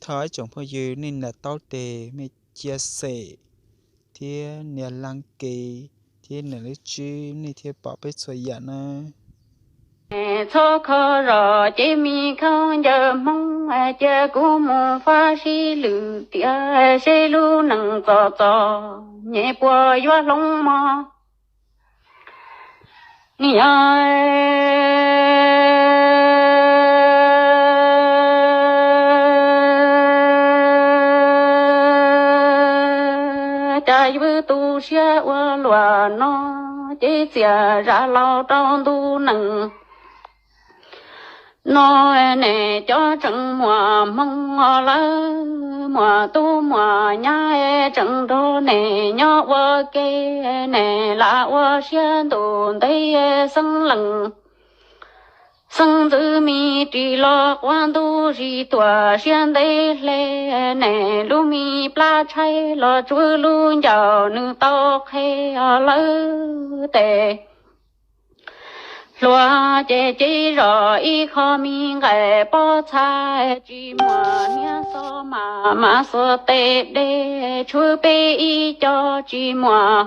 Thov ib tsoom phooj ywg nej nias taub tes, nej chia sẻ thiab nias like thiab nias lub tswb, nej thiaj pom peb txhua yam nawb. Txhob kho zos ces me khaub ncaws Hmoob, cia kuv mus faj sib lwm tiam, seb lub neej txom txom nyem puas yuav hloov mog. Niam, cas yuav tu siab ua luaj no, ces txias zam laus rau ntu nees no. Ne cov tseem muaj hmoo lawm, muaj tub muaj nyab tseem nrog ne nyob ua ke, ne lam ua siab ntuj ntev xeeb leej xeeb ntxwv, me ris los quav ntuj zis tuaj siab ntev hle. Ne lub me plab tshaib los tsuav lub ncauj nws tau qhe lawm tes. Hluas ces ces zos ib qho me nqaij pob txha, tsis muaj niag xo mas mas xuas tes dej, tshuav peb ib co tsis muaj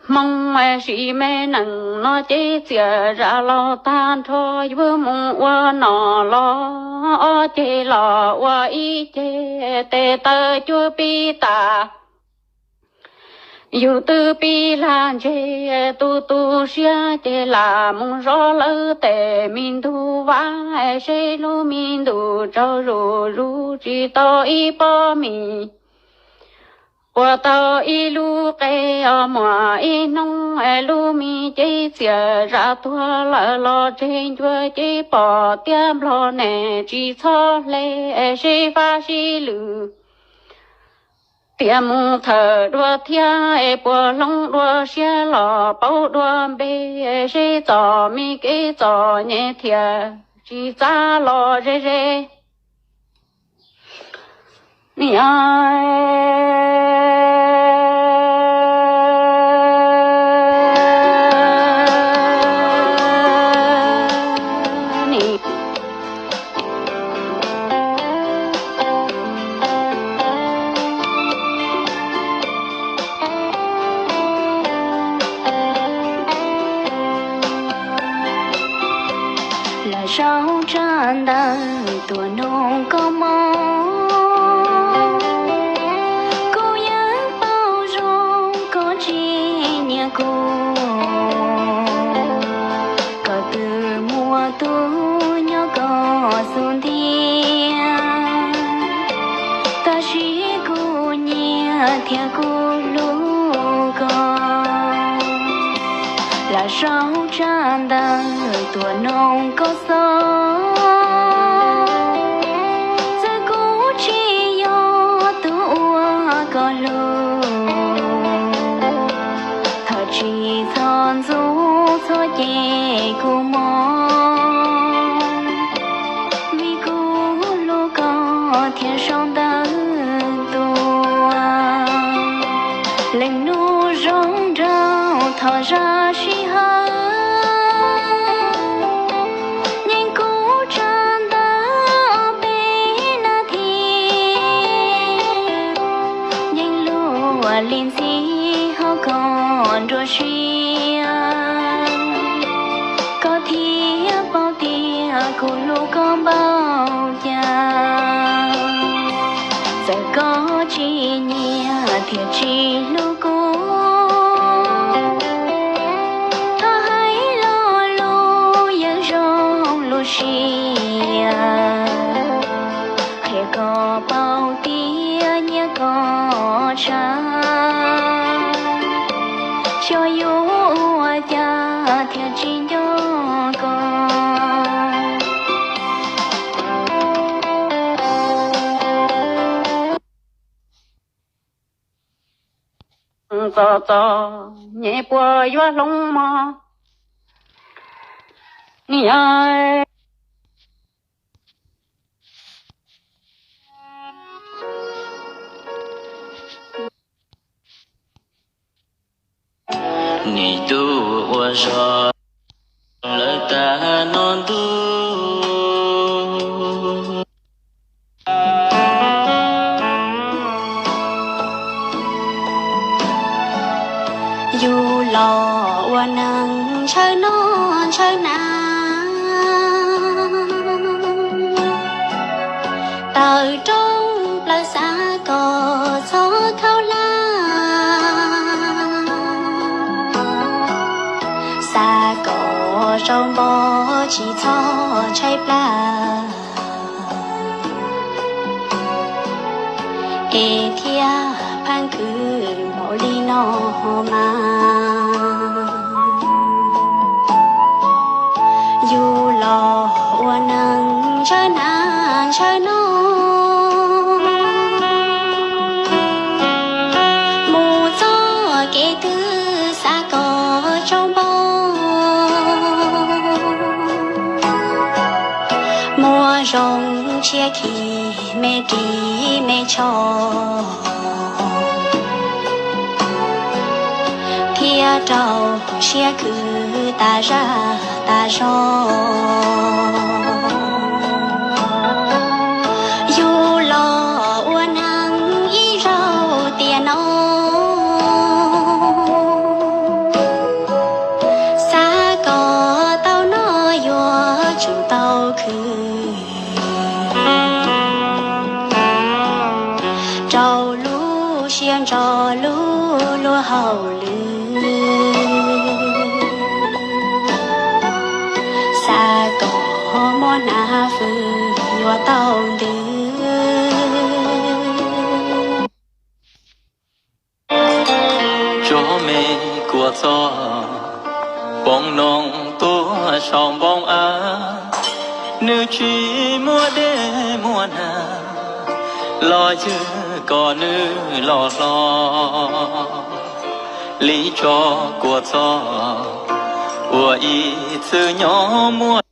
hmoo. Sim me neeg no ces txias zam laus tag nrho, yuav mus ua nom los ob ceg los ua ib ceg, tes taw cuab pib tas. Yus twb pib lag ntseg, tu tu siab ces lam mus zov lawv tes. Me ntug vaj seb lub me ntuj tsaug zuj zus, tsis tau ib pob mis, puas tau ib lub qe. Muaj ib hnub lub me cev txias zam tuag lawm, los tseg ncua ces pom tiab nplog ne tsis txhob hle, seb faj sib lwm tiam mus thawm dua thiab, es puas hloov dua siab los paub dua npe, seb txom me kev txom nyem thiaj tsis txav los ze ze. Niam, los sau tsab ntawv tuaj noog koj mog. Kuv yeej paub zoo koj tsis nyiam kuv, koj twb muaj tus nyob koj xub ntiag, tab sis kuv nyiam thiab kuv hlub koj. Los sau tsab ntawv tuaj noog koj xwb, txawm kuv tsis yog tus uas koj hlub, thov tsis txhob ntxub txhob cem kuv mog, vim kuv hlub koj thiab sau ntawv tuaj. Leej nus zoo nraug thov zam sij hawm, nyeem kuv tsab ntawv ob peb nas this, nyeem lus lim ntxhi hauv koj nruab siab, koj thiaj paub tias kuv hlub koj npaum cas. Txawm koj tsis nyiam thiab tsis hlub kuv, thov hais lo lus yeej zoo lub siab, qhia koj paub tias nyiam koj tshaj, xyov yuav ua cas thiaj tsis nco koj. Txom txom nyem puas yuav hloov mog. Niam, nim tus ua zog lawm tag no ntuj, Rooj plaws xav kom txhob khaub hlab, xav kom zaub npo tsis txhob tshaib plab, es thiaj pheej khwv npaum li no mas. Yus los ua neeg ntshaw nas ntshaw noog, mus txoj kev twg xav kom tsaus npo, muaj zoo tshiab khi me ris me tsho, thiaj rau siab khwv tas zaj tas zog. Yus los ua neeg ib zaug tiam no, xav kom tau noj yuav tsum tau khwv rau lub siab ntso lub luag hauj lwm, xav kom muaj hnav fwm yuav tau ntws. Tso me kua txob, poob noog tuaj saum npoo av, nws tsis muaj dej muaj nag, los ywg kom nws loj hlob. Li tso kua txob uas ib txwm nyob muaj